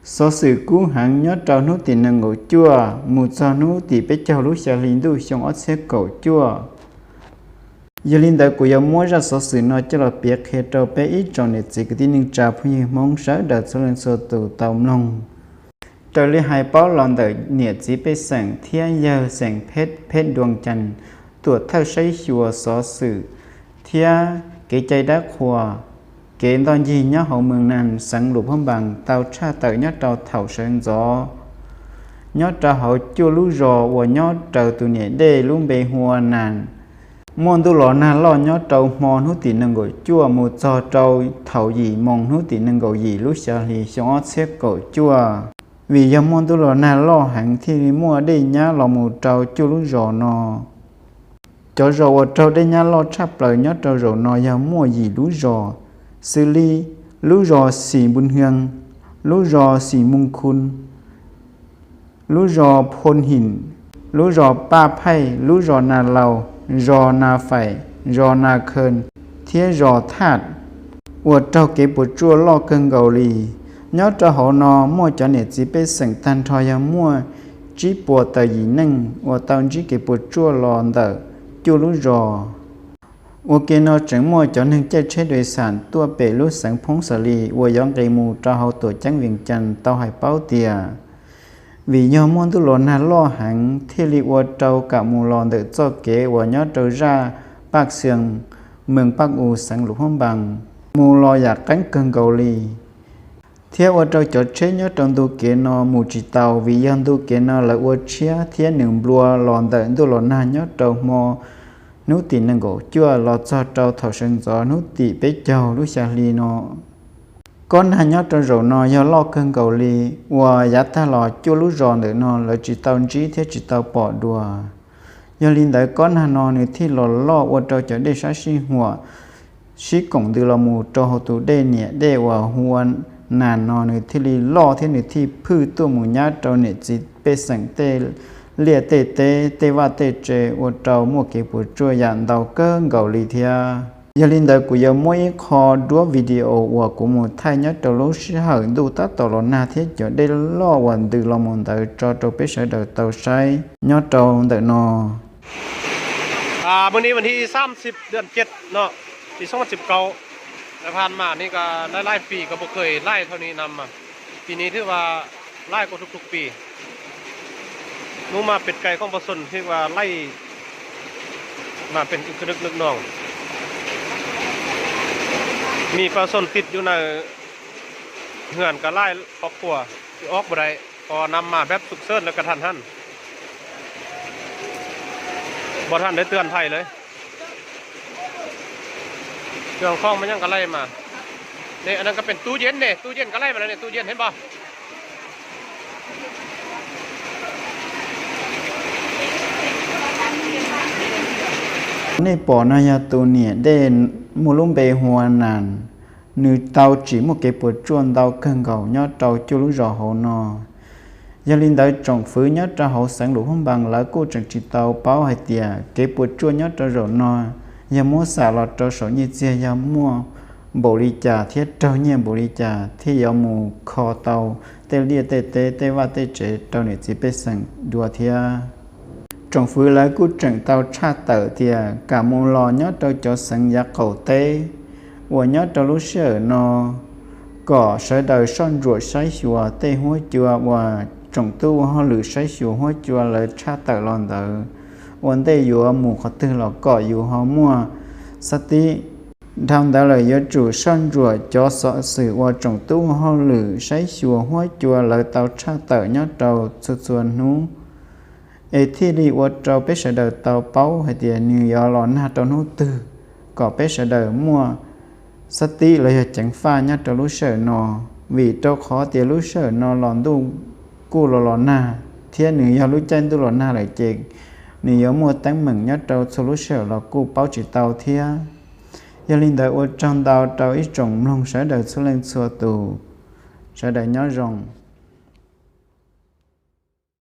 Xov xwm kub heev nyob rau hnub tim nees nkaum cuaj mus txog hnub tim peb caug lub xya hli ntuj xyoo ob txhiab kaum cuaj. Yog li ntawd kuv yuav muab zaj xov xwm no coj los piav qhia rau peb ib tsoom niam txiv kwv tij neej tsa phooj ywg Hmoob sawv daws txhua leej txhua tus tau mloog. Raws li hais paub los ntawm niam txiv pej xeem thiab yawg xeem Pheb Pheb Duas Cas, tuam thawj saib xyuas xov xwm thiab kev cai dab qhuas, kev ntoj ncig nyob hauv Moos Nas, xeev Luam Phab Npas tau tshaj tawm nyob rau thaum sawv ntxov nyob rau hauv cuaj lub zos uas nyob raws tus niam dej lub npe hu ua Nas. Muaj ntuj los nag loj nyob rau hmo hnub tim nees nkaum cuaj mus txog rau thaum yim moos hnub tim nees nkaum yim lub xya hli xyoo ob txhiab kaum cuaj. Vim yog muaj ntuj los nag loj heev thiaj li muaj dej nyab los mus rau cuaj lub zos no. Cov zos uas raug dej nyab loj tshaj plaws nyob rau zaum no yog muaj yim lub zos, xws li lub zos Xim Npu Hwm, lub zos Xim Moos Khun, lub zos Phoo Him, lub zos Paj Phaij, lub zos Nas Laus, zos Nas Faim, zos Nas Khee thiab zos Thaj, uas raug kev puas tsuaj loj kawg nkaus li. Nyob rau hauv no muaj cov niam txiv pej xeem tag nrho yog muaj tsib puas tawm yim neej uas tau ntsib kev puas tsuaj los ntawm cuaj lub zos. Ua ke no tseem muaj cov neeg caij tsheb dais xam tuaj pem lub xeev Phoob Xas Lis uas yuav nqis mus rau hauv tuam ceeb Vias Cas tau hais paub tias, vim yog muaj ntuj los nag loj heev thiaj li ua rau kam mus los ntawm txoj kev uas nyob rau zaj Paj Xees, moos Paj U, xeev Luam Phab Npas, mus los yam qeeb kawg nkaus li, thiab ua rau cov tsheb nyob rau ntu kev no mus tsis tau. Vim yog ntu kev no lawv ua tshiab thiab nws nplua los ntawm ntuj los nag nyob rau hmo hnub tim nees nkaum cuaj los txog rau thaum sawv ntxov hnub tim peb caug lub xya hli no. Kob nag nyob rau zaum no yog loj kawg nkaus li, uas yav tag los cuaj lub zos ntawm no lawv tsis tau ntsib thiab tsis tau pom dua. Yog li ntawd kob nag no nws thiaj los loj ua rau cov dej sab sij huam sib koom ntws los mus rau hauv tus dej niam dej uas hu ua Nas no nws thiaj li loj thiab nws thiaj phwj tuaj mus nyab rau niam txiv pej xeem tej liaj tej teb, tej vaj tej tse, ua rau muaj kev puas tsuaj yam ntau kawg nkaus li thiab. Yog li ntawd kuv yuav muab ib qho duab video uas kuv mus thaij nyob rau lub sij hawm ntuj tab tom los nag thiab cov dej loj uas ntws los mus ntawd tso rau peb sawv daws tau saib nyob rau ntawm no. วันนี้วันที่สามสิบ เดือนเจ็ด เนาะ ปีสองพันสิบเก้า แต่ผ่านมานี่ก็หลายๆปีก็บ่เคยไหลเท่านี้น้ำอะ ปีนี้ถือว่าไหลกว่าทุกๆปี หมู่มาเป็ดไก่ของประชาชนถือว่าไหลมาเป็นอึกกระทึกนึกหน่อง มีประชาชนติดอยู่ในเฮือนก็หลายครอบครัว ที่ออกบ่ได้ เพราะว่าน้ำมาแบบฉุกเฉินและกระทันหัน บ่ทันได้เตือนภัยเลย เครื่องของมันยังก็ไหลมา นี่ อันนั้นก็เป็นตู้เย็นนี่ ตู้เย็นก็ไหลมาแล้วนี่ ตู้เย็นเห็นบ่ Nej pom no yog tus niam dej muaj lub npe hu ua Nas, nws tau tsim muaj kev puas tsuaj ntau kawg nkaus nyob rau cuaj lub zos hauv no. Yog li ntawd tsoom fwv nyob rau hauv xeev Luam Phab Npas lawv kuj tseem tsis tau paub hais tias kev puas tsuaj nyob rau zaum no yog muab xam los rau saum nyiaj txiag yog muaj npaum li cas thiab raug nyiaj npaum li cas thiaj yuav mus kho tau tej liaj tej teb tej vaj tej tsev rau niam txiv pej xeem dua thiab. Tsoom fwv lawv kuj tseem tau tshaj tawm tias kam mus los nyob rau cov xeev yav qaum teb uas nyob rau lub sij hawm no kom sawv daws soj ntsuam saib xyuas tej huab cua uas tsoom tub ua hauj lwm saib xyuas huab cua lawv tshaj tawm los ntawd, ua ntej yuav mus qhov twg los kom yus ho muaj xab tib. Dhau ntawd lawm yuav tsum soj ntsuam cov xov xwm uas tsoom tub ua hauj lwm saib xyuas huab cua lawv tau tshaj tawm nyob rau txhua txhua hnub, es thiaj li ua rau peb sawv daws tau paub hais tias nws yuav los nag rau hnub twg, kom peb sawv daws muaj xab tib los yog ceev faj nyob rau lub sij hawm no. Vim rau qhov tias lub sij hawm no los ntuj kuj los los nag, thiab nws yog lub caij ntuj los nag lawm ces nws yuav muaj teeb meem nyob rau txhua lub sij hawm los kuj paub tsis tau thiab. Yog li ntawd ua tsaug ntau rau ib tsoom mloog sawv daws txhua leej txhua tus, sawv daws nyob zoo.